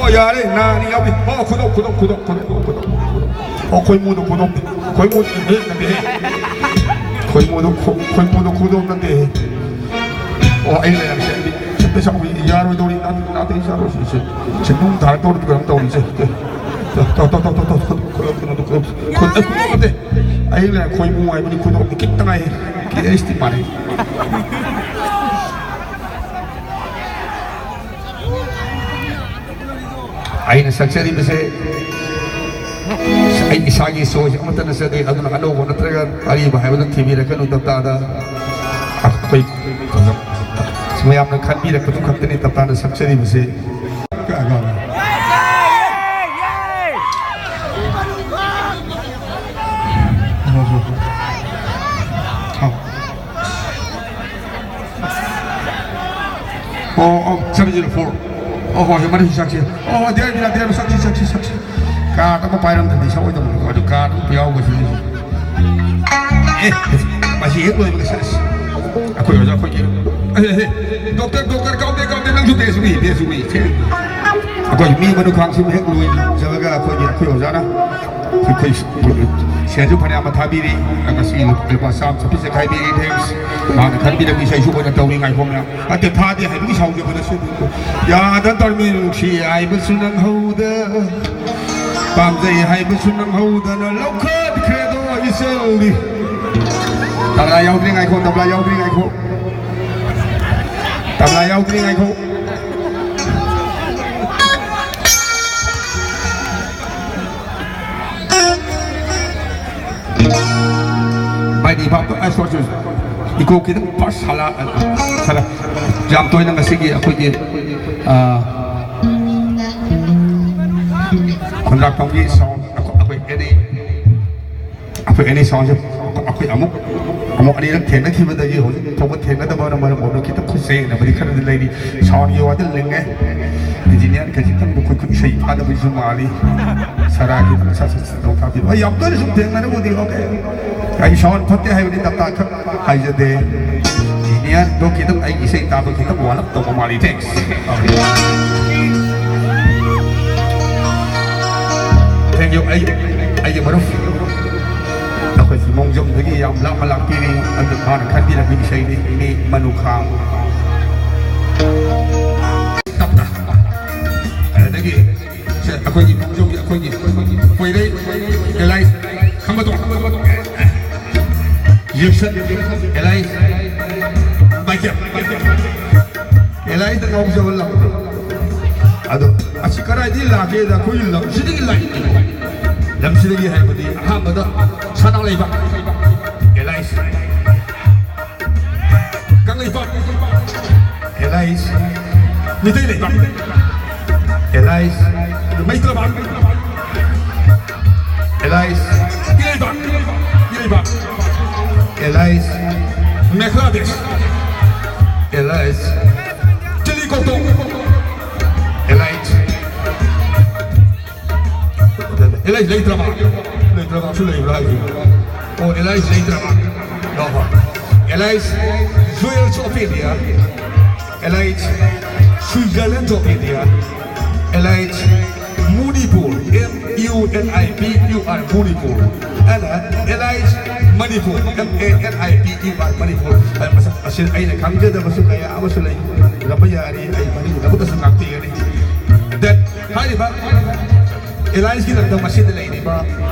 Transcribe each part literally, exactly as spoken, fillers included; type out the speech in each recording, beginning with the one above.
ꯌꯥꯔꯦ, ꯅꯥ ꯑꯅꯤ ꯌꯥꯎꯔꯤ꯫ ꯑꯣ, ꯈꯨꯗꯣꯞ, ꯈꯨꯗꯣꯞ, ꯈꯨꯗꯣꯞ, ꯈꯨꯗꯣꯞ, ꯈꯨꯗꯣꯞ, ꯈꯨꯗꯣꯞ꯫ ꯑꯣ, ꯈꯣꯏꯃꯨꯗꯣ, ꯈꯨꯗꯣꯞ꯫ ꯈꯣꯏꯃꯨꯗꯤ ꯍꯦꯛ ꯅꯠꯇꯦꯍꯦ꯫ ꯈꯣꯏꯃꯨꯗꯣ ꯈꯨ-, ꯈꯣꯏꯃꯨꯗꯣ ꯈꯨꯗꯣꯞ ꯅꯠꯇꯦꯍꯦ꯫ ꯑꯣ, ꯑꯩ ꯂꯩꯔꯝꯁꯦ, ꯑꯩꯗꯤ ꯁꯦꯠꯇ ꯁꯥꯎꯕꯤ ꯌꯥꯔꯣꯏꯗꯧꯔꯤ, ꯅꯥꯇꯩ, ꯅꯥꯇꯩ ꯆꯥꯔꯣꯏ ꯁꯤꯁꯦ꯫ ꯁꯦ, ꯅꯨꯡ ꯊꯥꯔ ꯇꯧꯔꯗꯤ ꯀꯩꯅꯣꯝ ꯇꯧꯔꯤꯁꯦ꯫ ꯇꯧ, ꯇꯧ, ꯇꯧ꯫ ꯈꯨꯗꯣꯞ, ꯈꯨꯗꯣꯞ, ꯈꯨꯗꯣꯞ꯫ ꯈꯨꯗꯣꯞ, ꯈꯨꯗꯣꯞ ꯅꯠꯇꯦ꯫ ꯑꯩ ꯂꯩꯔꯝ ꯈꯣꯏꯃꯨ ꯍꯥꯏꯕꯅꯤ, ꯈꯨꯗꯣꯞꯇꯤ ꯈꯤꯇꯪ ꯉꯥꯏꯍꯦ꯫ ꯀꯦ ꯑꯩꯁ ꯇꯤ ꯃꯥꯟꯅꯩ꯫ ꯑꯩꯅ ꯁꯛꯆꯔꯤꯕꯁꯦ ꯑꯩ ꯏꯁꯥꯒꯤ ꯁꯣꯏꯁꯦ ꯑꯃꯠꯇ ꯅꯠꯆꯗꯦ, ꯑꯗꯨꯅ ꯑꯅꯧꯕ ꯅꯠꯇ꯭ꯔꯒ ꯑꯔꯤꯕ ꯍꯥꯏꯕꯗꯨ ꯊꯤꯕꯤꯔꯛꯀꯅꯨ꯫ ꯇꯞꯇꯥꯗ ꯑꯩꯈꯣꯏ ꯃꯌꯥꯝꯅ ꯈꯟꯕꯤꯔꯛꯄꯗꯨ ꯈꯛꯇꯅꯤ ꯇꯞꯇꯥꯗ ꯁꯛꯆꯔꯤꯕꯁꯦ꯫ ꯑꯣ, ꯑꯣ, seven zero four꯫ ꯑꯣ, ꯍꯣꯏ, ꯍꯣꯏ, ꯃꯔꯤ ꯁꯛꯁꯤ꯫ ꯑꯣ, ꯍꯣꯏ, there Meena, there Sakshi, Sakshi, Sakshi. Card ꯑꯃ ꯄꯥꯏꯔꯝꯗ꯭ꯔꯗꯤ ꯁꯛꯑꯣꯏꯗꯕꯅꯤꯀꯣ, ꯑꯗꯨ ꯀꯥꯔꯗ ꯑꯃ ꯌꯥꯎꯕꯁꯤꯅꯤ꯫ ꯑꯦ, ꯃꯁꯤ ꯍꯦꯛ ꯂꯣꯏꯕꯒ ꯁꯛꯁꯤ꯫ ꯑꯩꯈꯣꯏ ꯑꯣꯖꯥ ꯑꯩꯈꯣꯏꯒꯤ, ꯑꯦ, ꯑꯦ, ꯗꯣꯛꯇꯔ, ꯗꯣꯛꯇꯔ ꯀꯧꯗꯦ, ꯀꯧꯗꯦ, ꯅꯪꯁꯨ ꯗꯦꯁ ꯎꯏ, ꯗꯦꯁ ꯎꯏ꯫ ꯑꯩꯈꯣꯏ ꯃꯤ ꯃꯅꯨ ꯈꯥꯡꯁꯤ ꯍꯦꯛ ꯂꯣꯏꯁꯤꯜꯂꯒ ꯑꯩꯈꯣꯏꯒꯤ, ꯑꯩꯈꯣꯏ ꯑꯣꯖꯥꯅ ꯑꯩꯈꯣꯏ ꯁꯦꯜꯁꯨ ꯐꯅꯌꯥꯝ ꯑꯃ ꯊꯥꯕꯤꯔꯤ, ꯉꯁꯤ ꯂꯨꯄꯥ ꯆꯥꯝꯃ ꯆꯠꯄꯤꯁꯦ ꯈꯥꯏꯕꯤꯔꯤ, thanks꯫ ꯃꯥꯅ ꯈꯟꯕꯤꯔꯕ ꯏꯁꯩꯁꯨ ꯑꯣꯏꯅ ꯇꯧꯔꯤ ꯉꯥꯏꯈꯣ ꯃꯌꯥꯝ꯫ ꯅꯠꯇꯦ, ꯊꯥꯗꯦ ꯍꯥꯏꯕꯒꯤ ꯁꯥꯎꯖꯕ ꯅꯠꯇꯦ꯫ ꯌꯥꯗ ꯇꯧꯔꯃꯤ ꯅꯨꯡꯁꯤ ꯍꯥꯏꯕꯁꯨ ꯅꯪꯍꯧꯗ, ꯄꯥꯝꯖꯩ ꯍꯥꯏꯕꯁꯨ ꯅꯪꯍꯧꯗꯅ ꯂꯧꯈꯠꯈ꯭ꯔꯦꯗꯣ ꯏꯆꯜꯗꯤ꯫ ꯇꯕ꯭ꯂꯥ ꯌꯥꯎꯗ꯭ꯔꯤ ꯉꯥꯏꯈꯣ, ꯇꯕ꯭ꯂꯥ ꯌꯥꯎꯗ꯭ꯔꯤ ꯉꯥꯏꯈꯣ, ꯇꯕ꯭ꯂꯥ ꯌꯥꯎꯗ꯭ꯔꯤ ꯉꯥꯏꯈꯣ꯫ ꯃꯥꯏꯗꯤ ꯏꯄꯥ, ꯑ, sorry, sorry꯫ ꯏꯀꯣ ꯈꯤꯇꯪ ꯐꯥꯔꯁ ꯁꯥꯂꯥ, ꯑ, ꯈꯔ ꯌꯥꯝ ꯇꯣꯏꯅ ꯉꯁꯤꯒꯤ ꯑꯩꯈꯣꯏꯒꯤ, ꯑ, ꯈꯨꯟꯗ꯭ꯔꯥꯛꯄꯝꯒꯤ ꯁꯥꯎꯟ, ꯑꯩꯈꯣꯏ, ꯑꯩꯈꯣꯏ ꯑꯦꯅꯤ, ꯑꯩꯈꯣꯏ ꯑꯦꯅꯤ ꯁꯥꯎꯟꯁꯦ ꯑꯩꯈꯣꯏ ꯑꯃꯨꯛ, ꯑꯃꯨꯛ ꯑꯅꯤꯔꯛ ꯊꯦꯡꯅꯈꯤꯕꯗꯒꯤ ꯍꯧꯖꯤꯛ ꯐꯥꯎꯕ ꯊꯦꯡꯅꯗꯕꯅ ꯃꯔꯝ ꯑꯣꯏꯔꯒ ꯈꯤꯇꯪ ꯈꯨꯠ ꯆꯌꯦꯠꯅꯕꯗꯤ ꯈꯔꯗꯤ ꯂꯩꯔꯤ꯫ ꯁꯥꯎꯟꯒꯤ ꯋꯥꯗꯤ ꯂꯤꯡꯉꯦ꯫ ꯏꯟꯖꯤꯅꯤꯌꯥꯔ ꯈꯖꯤꯛꯇꯪ ꯃꯈꯣꯏ ꯈꯨꯠ ꯏꯁꯩ ꯐꯥꯗꯕꯁꯨ ꯃꯥꯜꯂꯤ꯫ ꯁꯔꯥꯒꯤ ꯁꯠ ꯁꯠ ꯁꯠ ꯂꯧꯊꯥꯕꯤꯔꯣ꯫ ꯑꯩ ꯌꯥꯝ ꯇꯣꯏꯅ ꯁꯨꯝ ꯊꯦꯡꯅꯔꯨꯕꯗꯤ, ꯑꯣꯀꯦ꯫ ꯑꯩ ꯁꯥꯎꯟ ꯐꯠꯇꯦ ꯍꯥꯏꯕꯗꯤ ꯇꯞꯇꯥ ꯈꯛ ꯍꯥꯏꯖꯗꯦ꯫ ꯏꯟꯖꯤꯅꯤꯌꯥꯔꯗꯣ ꯈꯤꯇꯪ ꯑꯩꯒꯤ ꯏꯁꯩ ꯇꯥꯕ ꯈꯤꯇꯪ ꯋꯥꯠꯂꯞ ꯇꯧꯕ ꯃꯥꯜꯂꯤ꯫ Thanks꯫ ꯑꯩ ꯑꯩꯒꯤ ꯃꯔꯨꯞ ꯑꯩꯈꯣꯏ ꯃꯣꯡꯖꯝꯗꯒꯤ ꯌꯥꯝ ꯂꯥꯞꯅ ꯂꯥꯛꯄꯤꯔꯤ꯫ ꯑꯗꯨ ꯃꯥꯅ ꯈꯟꯕꯤꯔꯝꯕ ꯏꯁꯩꯅꯤ, ꯃꯤ ꯃꯅꯨ ꯈꯥꯡ꯫ ꯇꯞꯅ꯫ ꯑꯗꯒꯤ ꯁꯦ, ꯑꯩꯈꯣꯏꯒꯤ ꯃꯣꯡꯖꯝꯒꯤ ꯑꯩꯈꯣꯏꯒꯤ ꯀꯣꯏꯔꯩ ꯑꯦꯂꯥꯏ ꯈꯝꯕꯗꯣꯡ꯫ ꯌꯦꯛꯁꯟ ꯑꯦꯂꯥꯏ ꯃꯥꯏꯀꯦꯜ꯫ ꯑꯦꯂꯥꯏꯗ ꯉꯥꯎꯖꯕ ꯂꯝ꯫ ꯑꯗꯣ ꯑꯁꯤ ꯀꯗꯥꯏꯗꯒꯤ ꯂꯥꯛꯀꯦꯗ ꯑꯩꯈꯣꯏꯒꯤ ꯂꯝꯁꯤꯗꯒꯤ ꯂꯥꯛꯏꯅꯦ꯫ ꯂꯝꯁꯤꯗꯒꯤ ꯍꯥꯏꯕꯗꯤ ꯑꯍꯥꯟꯕꯗ ꯁꯅꯥ ꯂꯩꯕꯥꯛ alias. Kangleipak Alice. Meitei Leibak Alice. Meitrabak Alice. Iraibak Iraibak Alice. Mekhala Desh Alice. ꯆꯤꯂꯤ ꯀꯣꯇꯣꯡ ꯑꯦꯂꯥꯏꯁ꯫ ꯑꯦꯂꯥꯏꯁ ꯂꯩꯇ꯭ꯔꯕ? ꯂꯩꯇ꯭ꯔꯕꯁꯨ ꯂꯩꯕ꯭ꯔꯥ ꯍꯥꯏꯁꯤꯕꯨ? ꯑꯣ, ꯑꯦꯂꯥꯏꯁ ꯂꯩꯇ꯭ꯔꯕ? ꯑꯣ, ꯍꯣꯏ꯫ Alice jewels of India. Alice Switzerland of India. Alice Munipur, M U N I P U R, Munipur. And Alice Manipur, M A N I P U R, Manipur. ꯑꯁꯤ ꯑꯩꯅ ꯈꯪꯖꯗꯕꯁꯨ ꯀꯌꯥ ꯑꯃꯁꯨ ꯂꯩꯔꯝꯕ ꯌꯥꯔꯤ꯫ ꯑꯩ ꯃꯅꯤꯄꯨꯔ ꯑꯃꯠꯇꯁꯨ ꯉꯥꯛꯄꯤꯒꯅꯤ꯫ That ꯍꯥꯏꯔꯤꯕ ꯑꯦꯂꯥꯏꯟꯁꯀꯤ ꯂꯝꯗꯝ ꯑꯁꯤꯗ ꯂꯩꯔꯤꯕ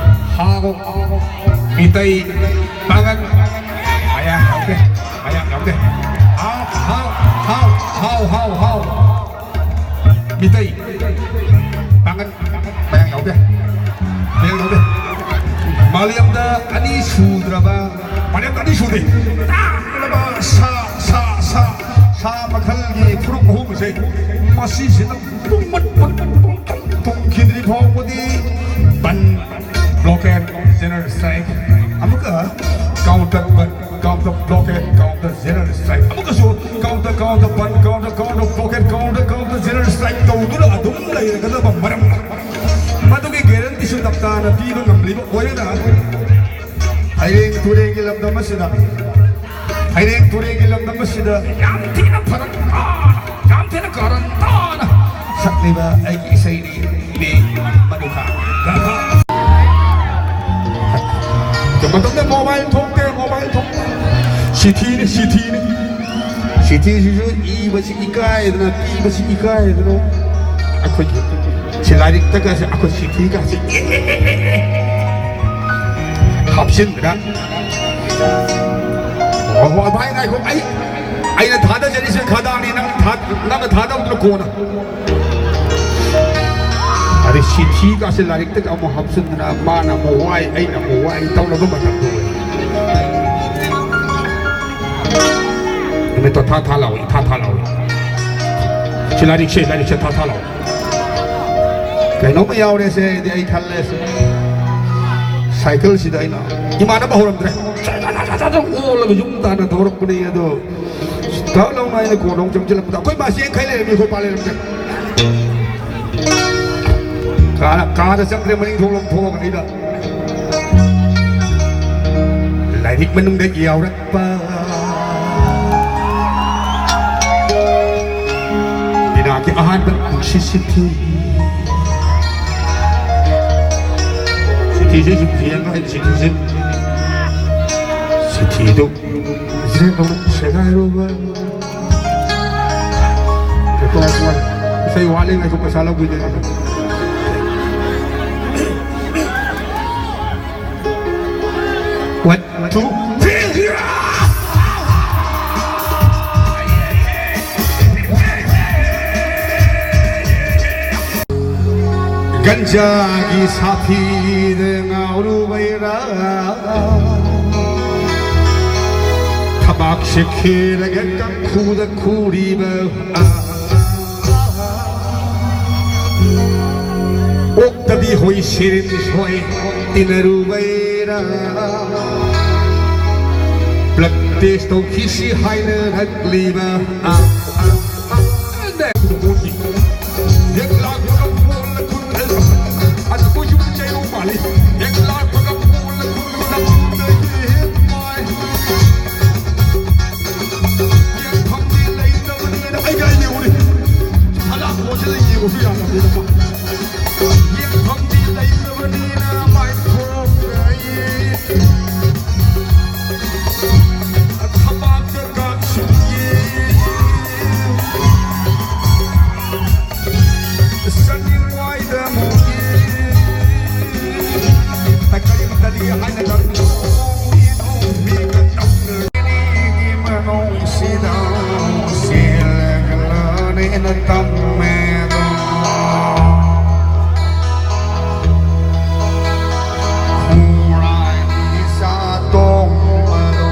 ꯍꯥꯎ, ꯃꯤꯇꯩ, ꯄꯥꯉꯟ, ꯃꯌꯥꯡ ꯌꯥꯎꯗꯦ, ꯃꯌꯥꯡ ꯌꯥꯎꯗꯦ꯫ ꯍꯥꯎ, ꯍꯥꯎ, ꯍꯥꯎ, ꯍꯥꯎ, ꯍꯥꯎ, ꯍꯥꯎ꯫ ꯃꯤꯇꯩ, ꯄꯥꯉꯟ, ꯃꯌꯥꯡ ꯌꯥꯎꯗꯦ, ꯃꯌꯥꯡ ꯌꯥꯎꯗꯦ꯫ ꯃꯥꯂꯦꯝꯗ ꯑꯅꯤ ꯁꯨꯗ꯭ꯔꯕ, ꯃꯥꯂꯦꯝꯗ ꯑꯅꯤ ꯁꯨꯗꯦ꯫ ꯇꯥꯡꯂꯕ ꯁꯥ, ꯁꯥ, ꯁꯥ, ꯁꯥ ꯃꯈꯜꯒꯤ ꯐꯨꯔꯨꯞ ꯑꯍꯨꯝ ꯑꯁꯦ ꯃꯁꯤꯁꯤꯅ ꯄꯨꯡꯃꯨꯠ ꯃꯨꯠ ꯄꯨꯡꯇꯨꯝ ꯇꯨꯝꯈꯤꯗ꯭ꯔꯤ ꯐꯥꯎꯕꯗꯤ ꯕꯟ, ꯕ꯭ꯂꯣꯀꯦꯠ, ꯖꯦꯅꯔꯦꯜ ꯁ꯭ꯇ꯭ꯔꯥꯏꯛ, ꯑꯃꯨꯛꯀ counter bandh, counter blockade, counter general strike, ꯑꯃꯨꯛꯀꯁꯨ counter, counter bandh, counter, counter blockade, counter, counter general strike ꯇꯧꯗꯨꯅ ꯑꯗꯨꯝ ꯂꯩꯔꯒꯗꯕ ꯃꯔꯝꯅ ꯃꯗꯨꯒꯤ ꯒꯦꯔꯦꯟꯇꯤꯁꯨ ꯇꯞ ꯇꯥꯅ ꯄꯤꯕ ꯉꯝꯂꯤꯕ ꯑꯣꯏꯔꯦꯅ꯫ ꯍꯩꯔꯦꯡ ꯇꯨꯔꯦꯡꯒꯤ ꯂꯝꯗꯝ ꯑꯁꯤꯗ, ꯍꯩꯔꯦꯡ ꯇꯨꯔꯦꯡꯒꯤ ꯂꯝꯗꯝ ꯑꯁꯤꯗ ꯌꯥꯝ ꯊꯤꯅ ꯐꯔꯛ ꯇꯥꯅ, ꯌꯥꯝ ꯊꯤꯅ ꯀꯥꯔꯟ ꯇꯥꯅ ꯁꯛꯂꯤꯕ ꯑꯩꯒꯤ ꯏꯁꯩꯅꯤ, ꯃꯤ ꯃꯅꯨꯈꯥ꯫ ꯃꯇꯝꯗ ꯃꯣꯕꯥꯏꯜ ꯊꯣꯛꯇꯦ, ꯃꯣꯕꯥꯏꯜ ꯊꯣꯛꯇꯦ꯫ ꯁꯤꯊꯤꯅꯤ, ꯁꯤꯊꯤꯅꯤ꯫ ꯁꯤꯊꯤꯁꯤꯁꯨ ꯏꯕꯁꯤ ꯏꯀꯥꯏꯗꯅ, ꯄꯤꯕꯁꯤ ꯏꯀꯥꯏꯗꯅ, ꯑꯩꯈꯣꯏꯒꯤ ꯁꯤ ꯂꯥꯏꯔꯤꯛꯇꯒꯁꯦ ꯑꯩꯈꯣꯏ ꯁꯤꯊꯤꯒꯁꯦ ꯍꯥꯞꯆꯤꯟꯗꯅ꯫ ꯑꯣ, ꯍꯣ, ꯚꯥꯏ, ꯉꯥꯏꯈꯣ, ꯑꯩ, ꯑꯩꯅ ꯊꯥꯗꯖꯔꯤꯁꯦ ꯈꯗꯥꯡꯅꯤ, ꯅꯪ ꯊꯥ-, ꯅꯪꯅ ꯊꯥꯗꯕꯗꯨꯅ ꯀꯣꯟꯅ꯫ ꯑꯗꯩ ꯁꯤꯊꯤꯒꯁꯦ ꯂꯥꯏꯔꯤꯛꯇꯒ ꯑꯃꯨꯛ ꯍꯥꯞꯆꯤꯟꯗꯅ, ꯃꯥꯅ ꯑꯃꯨꯛ ꯋꯥꯏ, ꯑꯩꯅ ꯑꯃꯨꯛ ꯋꯥꯏ ꯇꯧꯅꯕ ꯃꯇꯝꯗꯣ ꯑꯣꯏ꯫ ꯅꯨꯃꯤꯠꯇꯣ ꯊꯥ ꯊꯥ ꯂꯥꯎꯏ, ꯊꯥ ꯊꯥ ꯂꯥꯎꯏ꯫ ꯁꯤ ꯂꯥꯏꯔꯤꯛꯁꯦ, ꯂꯥꯏꯔꯤꯛꯁꯦ ꯊꯥ ꯊꯥ ꯂꯥꯎꯏ꯫ ꯀꯩꯅꯣꯝꯃ ꯌꯥꯎꯔꯦꯁꯦ ꯑꯩꯗꯤ, ꯑꯩ ꯈꯜꯂꯦꯁꯦ꯫ ꯁꯥꯏꯀꯜꯁꯤꯗ ꯑꯩꯅ ꯏꯃꯥꯟꯅꯕ ꯍꯧꯔꯝꯗ꯭ꯔꯦ꯫ ꯁꯠ ꯁꯠ ꯁꯠ ꯁꯠ ꯁꯠ ꯑꯣꯜꯂꯒ ꯌꯨꯝ ꯇꯥꯟꯅ ꯊꯧꯔꯛꯄꯅꯦ ꯑꯗꯣ꯫ ꯇꯞ ꯂꯥꯎꯅ ꯑꯩꯅ ꯀꯣꯟ ꯑꯃꯨꯛ ꯆꯪꯁꯤꯜꯂꯛꯄꯗ ꯑꯩꯈꯣꯏ ꯃꯥꯁꯤ ꯌꯦꯡꯈꯩ ꯂꯩꯔꯝꯃꯤ, ꯑꯩꯈꯣꯏ ꯄꯥ ꯂꯩꯔꯝꯗꯦ꯫ ꯀꯥꯗ, ꯀꯥꯗ ꯆꯪꯈ꯭ꯔꯦ, ꯃꯅꯤꯡ ꯊꯣꯡ ꯂꯣꯝ ꯊꯣꯛꯑꯒ ꯑꯩꯅ ꯂꯥꯏꯔꯤꯛ ꯃꯅꯨꯡꯗ ꯌꯥꯎꯔꯛꯄ ꯕꯤꯅꯥꯒꯤ ꯑꯍꯥꯟꯕ ꯅꯨꯡꯁꯤ ꯁꯤꯊꯤ꯫ ꯁꯤꯊꯤꯁꯦ ꯁꯨꯝ ꯌꯦꯡꯉꯣ, ꯑꯩ ꯁꯤꯊꯤꯁꯦ, ꯁꯤꯊꯤꯗꯨ ꯁꯦꯒꯥꯏꯔꯨꯕ꯫ ꯏꯁꯩ ꯋꯥꯠꯂꯤꯉꯩꯁꯨ ꯄꯩꯁꯥ ꯂꯧꯕꯤꯗꯦ꯫ One, two, three. ꯒꯟꯖꯥꯒꯤ ꯁꯥꯐꯤꯗ ꯉꯥꯎꯔꯨꯕꯩꯔꯥ? ꯊꯕꯥꯛ ꯁꯦꯛꯈꯤꯔꯒ ꯀꯥꯡꯈꯨꯗ ꯈꯨꯔꯤꯕ ꯑꯣꯛꯇꯕꯤ ꯍꯣꯏ ꯁꯤꯔꯤꯟ ꯁꯣꯏ ꯇꯤꯟꯅꯔꯨꯕꯩꯔꯥ? Blood test ꯇꯧꯈꯤꯁꯤ ꯍꯥꯏꯅꯔꯛꯂꯤꯕ ꯃꯦꯗꯣ꯫ ꯈꯣꯡꯂꯥꯏ ꯏꯆꯥ ꯇꯣꯝꯕꯗꯣ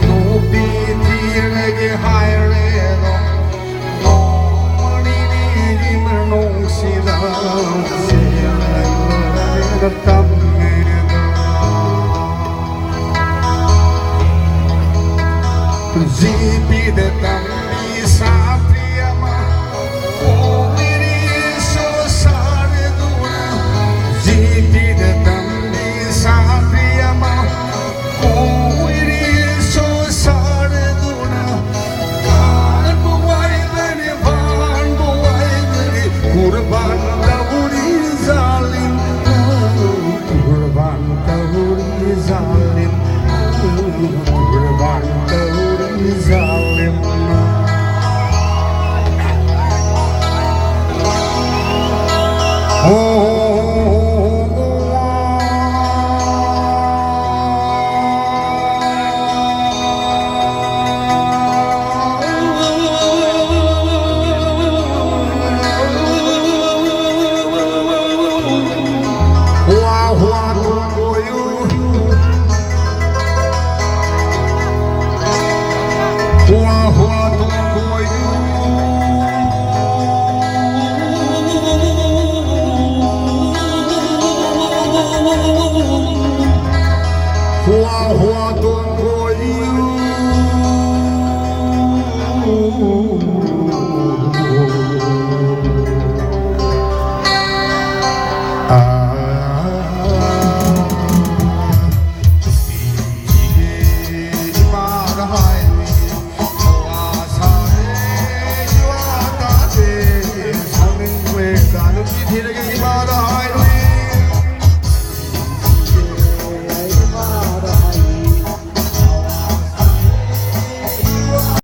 ꯅꯨꯄꯤ ꯊꯤꯔꯒꯦ ꯍꯥꯏꯔꯦꯗꯣ꯫ ꯅꯣꯡꯃ ꯅꯤꯅꯤꯒꯤ ꯃꯅꯨꯡꯁꯤꯗ ꯆꯦꯜꯂꯒ ꯇꯝꯃꯦꯗꯣ꯫ ꯖꯤꯄꯤꯗ ꯇꯝꯕꯤ ꯁꯥꯇ꯭ꯔꯤ ꯑꯃ ꯀꯣꯏꯔꯤ ꯁꯣꯁꯥꯔꯗꯨꯅ꯫ ꯖꯤꯄꯤꯗ ꯇꯝꯕꯤ ꯁꯥꯇ꯭ꯔꯤ ꯑꯃ ꯀꯣꯏꯔꯤ ꯁꯣꯁꯥꯔꯗꯨꯅ꯫ ꯚꯥꯟꯕꯨ ꯋꯥꯏꯕꯅꯤ, ꯚꯥꯟꯕꯨ ꯋꯥꯏꯕꯅꯤ, ꯀꯨꯔꯕꯥꯟ ꯇꯧꯔꯤ ꯖꯥꯂꯤꯝ꯫ ꯀꯨꯔꯕꯥꯟ ꯇꯧꯔꯤ ꯖꯥꯂꯤꯝ, ꯀꯨꯔꯕꯥꯟ ꯇꯧꯔꯤ ꯖꯥꯂꯤꯝ꯫ ꯍꯣ꯫ ꯍꯨꯋꯥ ꯍꯨꯋꯥ ꯇꯣꯡꯒꯣꯌꯨ꯫ ꯍꯨꯋꯥ ꯍꯨꯋꯥ ꯇꯣꯡꯒꯣꯌꯨ꯫ ꯍꯨꯋꯥ ꯍꯨꯋꯥ ꯇꯣꯡꯒꯣꯌꯨ꯫